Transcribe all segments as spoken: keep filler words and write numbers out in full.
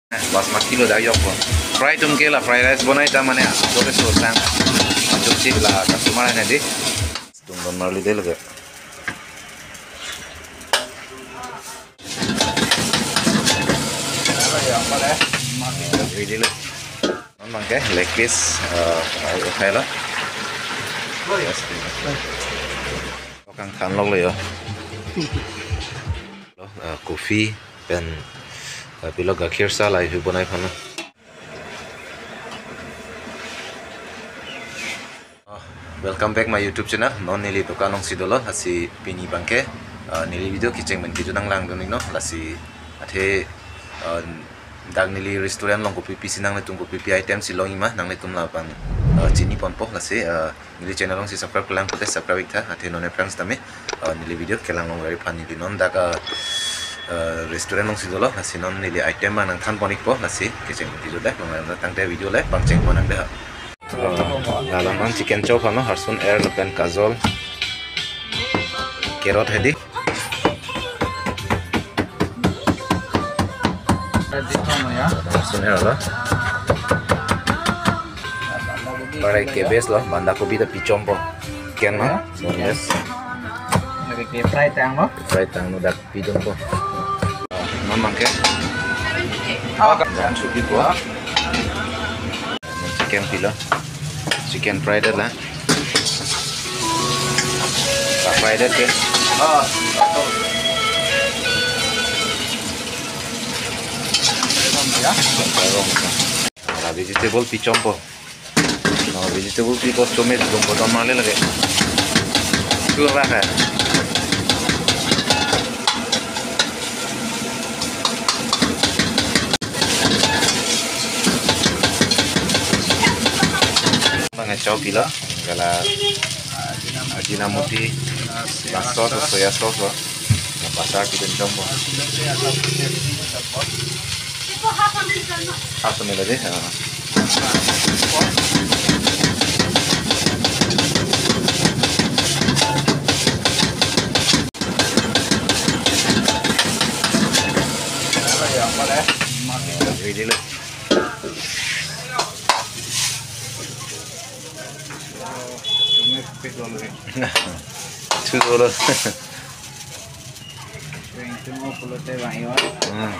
Basmati lo dak jokpo. Fry atum ke la fried rice bonai ta mane ajo ke so sang. Ajo si la customer ne di. Tung don marli de lage. Ready lo. Non abangke leg piece, eh, uthai lo. Yes. Kangthan lok lo jo. Lo, eh, coffee pen, eh, pilo gakhir sa lahei hui bonai aphan lo. Ah, welcome back my YouTube channel. Non neli dukan alongsi dolo, lasi pini abangke, ah, neli video kecheng pen kejut nanglangdun iknon, lasi athe, ah, dak neli restaurant along kopi pisi nanglitum kopi pi item si longji ma nanglitum lapen, ah, chini ponpo, lasi, ah, neli channel alongsi subscribe kelang pute subscribe iktha, athe non aphrang sitame, ah, neli video kelang long gari aphan neli non dak, ah, ah, restaurant alongsi dolo, lasi non neli item ma nangthan pon ikpo, lasi kecheng pen kejut dek, long tangte video le pangcheng pon nang deh. Ah, la lang chicken chop aphan lo, harsun er lapen kajol. Carrot hedi. Harsun er lo. Parai cabbage lo, banda kobi ta pichompo. Ken lo, boneless. Lake ke fry tanglo. Fry tanglo dak. Pidunpo. Non abangke. Ah. Jan suki po. Chicken pilo. Chicken fried la. Fried ke. Ah. Ya. La vegetable pichompo. Oh, vegetable pi ko chome dum ko don marli lake. Chura ka. Abang chow pilo, gala Ajinomoto, la sauce, soya sauce, la butter pidun chompo. Half a minute, eh? Ah. Ready lo. Two dollar. Chewing gum pulote bang iwa. Hmm.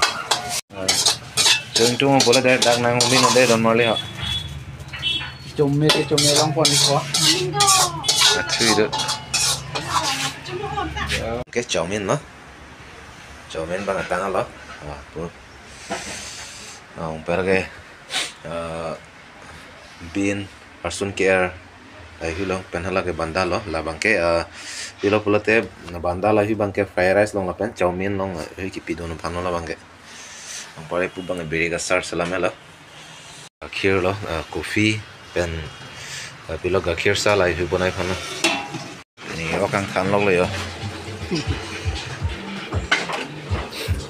Chewing gum pulote dak nang umi node don marli ho. Chome ke chome long pon ikho. Achu idu. Ke chowmein lo. Chowmein bang atang lo. Wah, pu. Ah, ong per ke. Ah, bean, harsun ke-er, lahei lo, pen hala ke banda lo, labang ke, ah, pilo pulote banda lahei abang ke fried rice along lapen chowmein along, eh, kipidun aphan lo labang ke. Ang pare pu abang biri gasar selam lo. Gakhir lo, ah, coffee, pen, ah, pilo gakhir sa lahei hui bonai aphan lo. Ni o kangthan lok lo jo.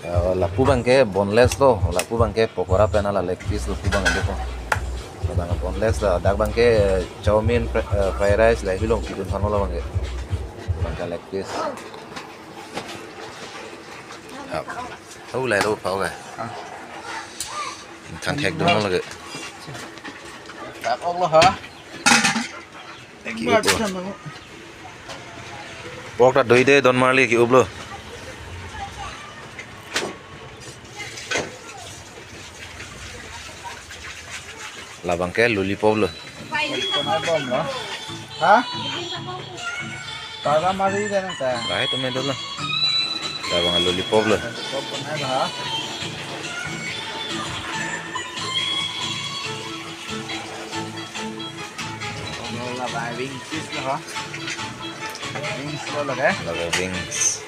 Eh, lapu abang ke boneless lo, lapu abang ke pokora pen la leg piece lo pu abang ke po. Abang boneless lo, dak abang ke chowmein, fri-, eh, fried rice lahei hui along pidun aphan lo abang ke. Abang ke leg piece. Hap. Hau lahei lo pau ke. Ah. Than thekdun lo ke. Tak ok lo ha. Ki-up lo. Pork ta doi de don marli ki-up lo. Labang ke lollipop lo. Konai bom lo. Ha? Taga mari de nang ta. Lahei tomato lo. Labang lollipop lo. Lollipop konai lo ha. Lo la bai wings lo ha. Wings lo lage. Lage wings.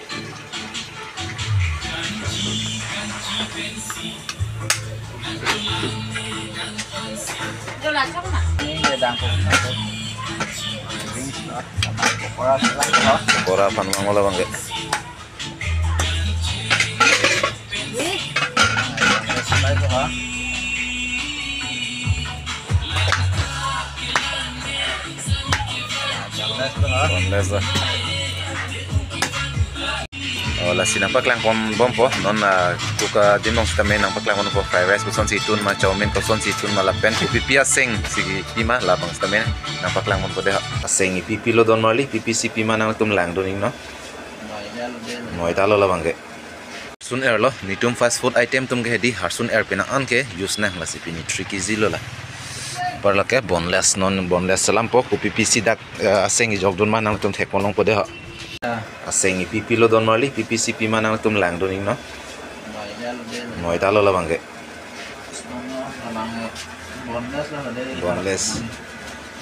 Ini dia dangkok. Wings lo. Sama pokora selang lo. Pokora aphan mang lo abang ke. Boneless lo. Oh, Lasi nangpaklang pon bompo, non, ah, kuk, ah, adim along sitame nangpaklang ponpo, fried rice kosonsi tun ma, chowmein kosonsi tun ma, lapen kopipi aseng si pi ma, labang sitame nangpaklang ponpo dei. Aseng ipi pilo don marli, pipisi pi ma nangtum langdun iknon. Maida lo labang ke. Harsun er lo, netum fast food item atum ke hedi, harsun er pinang an ke use nang, lasi pini three K G lo la. Par lake boneless, non boneless selampo, kopipisi dak, eh, aseng ijokdun ma nangtum thek pon longpo dei ho. Ah. Aseng ipi pilo don marli, pipisi pi ma nangtum langdun iknon. Maida lo labang ke. Boneless lo dei. Boneless.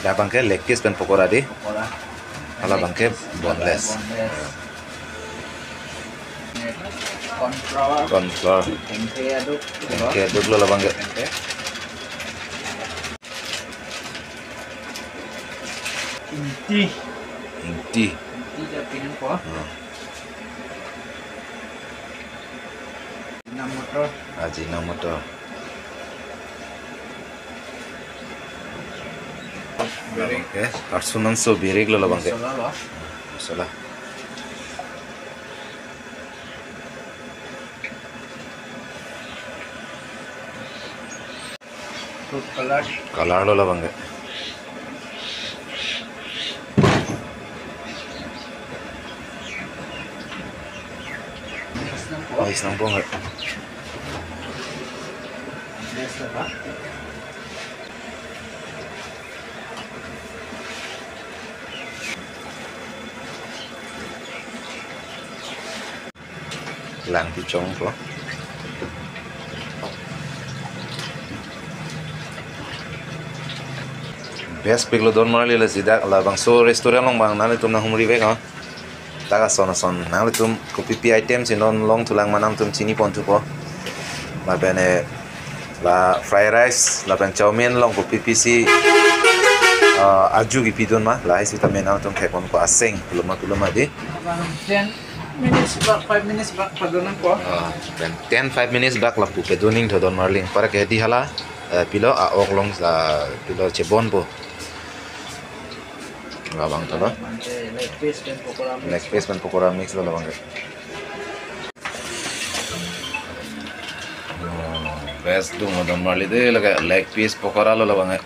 Labang ke leg piece pen pokora dei. Pokora. Halabang ke boneless. Boneless. Corn flour. Corn flour. Tengke aduk. Tengke aduk lo labang ke. Tengke. Ingti. Ingti. Ingti ja pinang po. Hmm. Ajinomoto. Ajinomoto. Birik. Oke, harsun nangso birik lo labang ke. Masala lo. Masala. Food color. Color lo labang ke. Mix nangpo. Mix nangpo ke. Mix nangpo. Lang pichong po. Best pik lo don marli, lasi dak labangso restaurant along abang nanglitum nanghumri vek ho. Dak ason ason nanglitum kopipi item si non longthulang ma nangtum chini ponthupo. Lapen, eh, la fried rice lapen chowmein along kopipisi, eh, ajuk ipi dun ma, lahai sitame nangtum thek ponpo, aseng pilo ma pilo ma dei. Ten minutes bak, five minutes bak padun nangpo. Ah, pen ten five minutes bak lapu padun ingtho don marli. Para ke hedi hala, eh, pilo a-ok along, ah, pilo chebonpo. Labang tolo. Leg piece pen pokora mix. Leg piece pen pokora mix lo labang ke. Hmm, best dung lo don marli dei, lake leg piece pokora lo labang ke.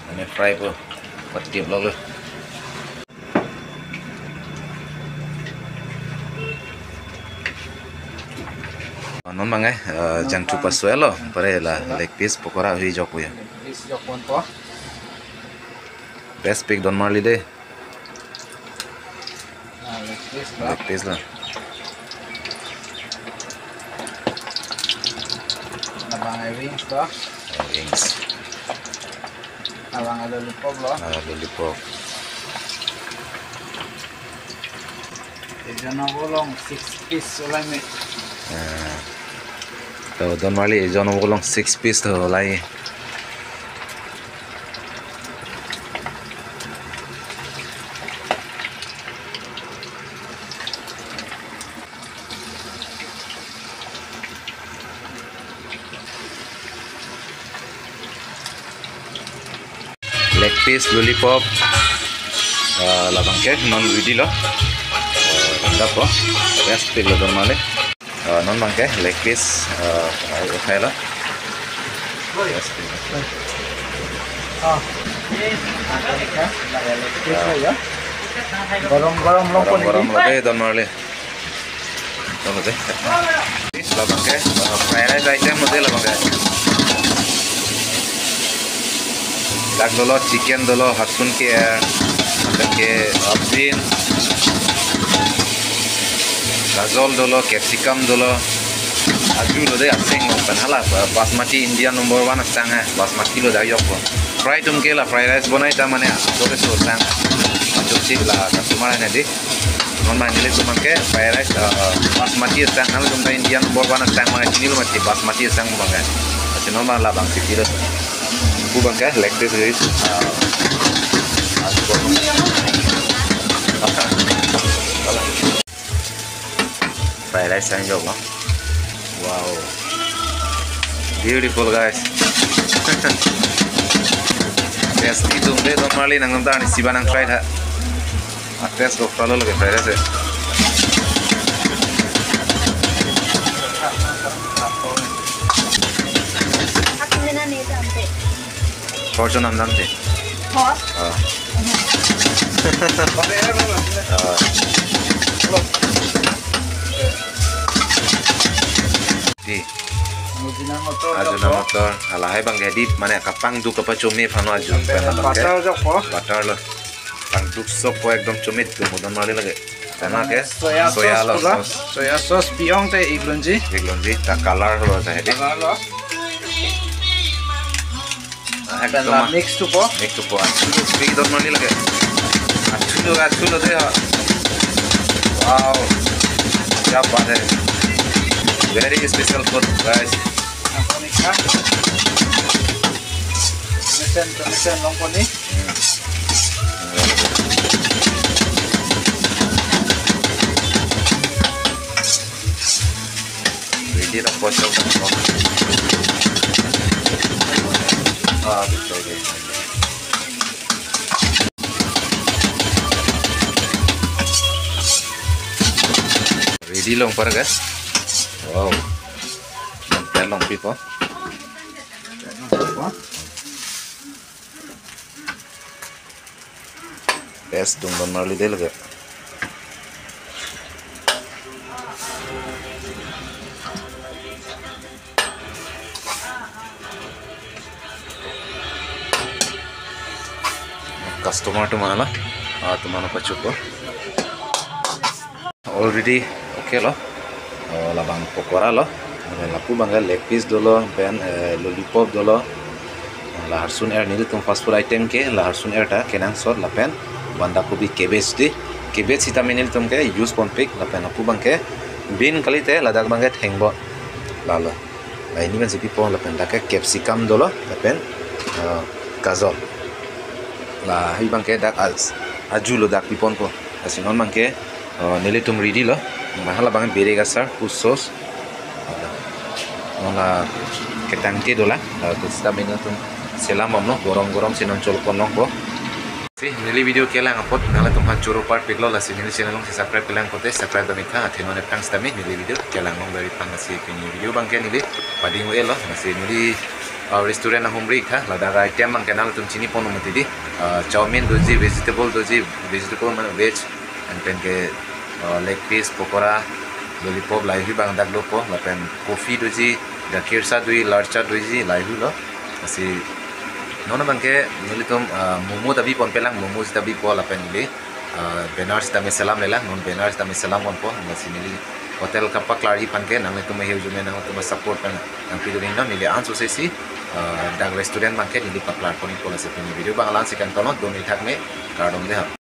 Mane fry po. Patip lo lo. Non abang ke, eh, jangthu pasu-et lo, pare la leg piece pokora ahui jokpo ya. Leg piece jok ponpo. Best pik don marli dei. Ah, leg piece lo. Leg piece lo. Labang wings lo. Wings. Labang lollipop lo. Ah, lollipop. Ejon abang along six piece ulai me. Ah. To don marli ejon abang along six piece to ulai. Leg piece, lollipop, ah, labang ke non ready lo. Ah, randap po. Best pik lo don marli. Ah, non abang ke leg piece, ah, ai, uthai lo. Best pik. Ah. Ini leg piece ya. Gorom gorom lo. Gorom gorom lo dei don marli. Labang ke, ah, fried rice item lo dei labang ke. Dak dolo chicken dolo, harsun ke, lapen ke, ah, bean, gajol dolo, capsicum dolo. Ajuk lo dei, aseng lo pen hala, ah, basmati India number one asang hai, basmati lo dak jokpo. Fry atum ke la fried rice bonai ta mane, ah, dore so asang. Ajuk si la customer hai na dei. Non abang nelitum abang ke fried rice, ah, basmati asang, nangtum ta India number one asang abang chinilo mati, basmati asang abang ke. Lasi non abang labang si pilo. Pu abang ke leg piece rice, ah, ah, fried rice sang jok lo. Wow. Beautiful, guys. Tasty dung dei don marli, nangtum ta arnisi ba nang try tha. Ah, taste dokok lo lake fried rice. Portion namdam te. Hot. Ah. Ah. Di. Ajinomoto, Ajinomoto. Ajinomoto. Lahai abang jadi mane kapangduk kapachome aphan lo ajun. Butter jokpo. Butter lo. Pangduk sok ko ekdom chome tu mudon mali lage. Karena ke soya sauce lo, pula sauce. Soya sauce pi-ong te ik lonji. Ik lonji, ta color lo sa hedi. Color lo. Ah, ekdom la mix thupo. Mix thupo. Achu lo, mix don mali lage. Achu lo, achu lo de ha. Wow. Kya baat hai. Very special food, guys. Mesen, mesen longpon ni. Ready na po siya. Ah, betul, betul. Ready long para, guys. Wow. Pen longpipo. Best dungdon marli de lage. Customer atum hala, ah, atum aphan pachupo. Already okay lo. Oh, labang pokora lo. Lapu abang ke leg piece dolo, pen, eh, lollipop dolo. Laharsun er nelitum fast food item ke, laharsun er ta kenangsot lapen banda kobi cabbage di. Cabbage sitame nelitum ke use ponpik lapen lapu abang ke bean kalite ladak abang ke thengbon. Lalo. La hini pensi pipo lapen dak ke capsicum dolo lapen, eh, gajor. Lahai abang ke dak as, aju lo dak piponpo. Lasi non abang ke, eh, nelitum ready lo. Mahala abang bere gasar, fish sauce. Non la ketangte dolang. La tu sita menu atum selam bomlo, gorom gorom si non cholpon longpo. Si neli video kelang apot nanglitum aphan choro parpiklo, lasi neli channel along si subscribe kelang pote subscribe dam-ik tha, athe non ephrang sitame neli video kelang long dari phan. Lasi pini video abang ke neli pading-o-elo, lasi neli, uh, restaurant ahumri tha, ladak item abang ke nanglitum chini pon mati di, uh, chowmein doji, vegetable doji, vegetable mane veg, and pen ke, uh, leg piece, pokora, lollipop, lahai abang dak dopo, lapen coffee doji, gakhir sa doji, lar cha doji, lahai lo. Lasi non abang ke nelitum, ah, momo ta bipon pelang, momo ta bipo lapen neli, ah, banner sitame selam lelang, non banner sitame selam ponpo, lasi neli hotel kapaklarji aphan ke nanglitum ahiu jume nanglitum support pen nangpi dun non neli anso sesi, ah, dak restaurant abang ke neli paklar ponpo, lasi pini video abang la-an si kangton lo, dome thakme, kardom dei ha.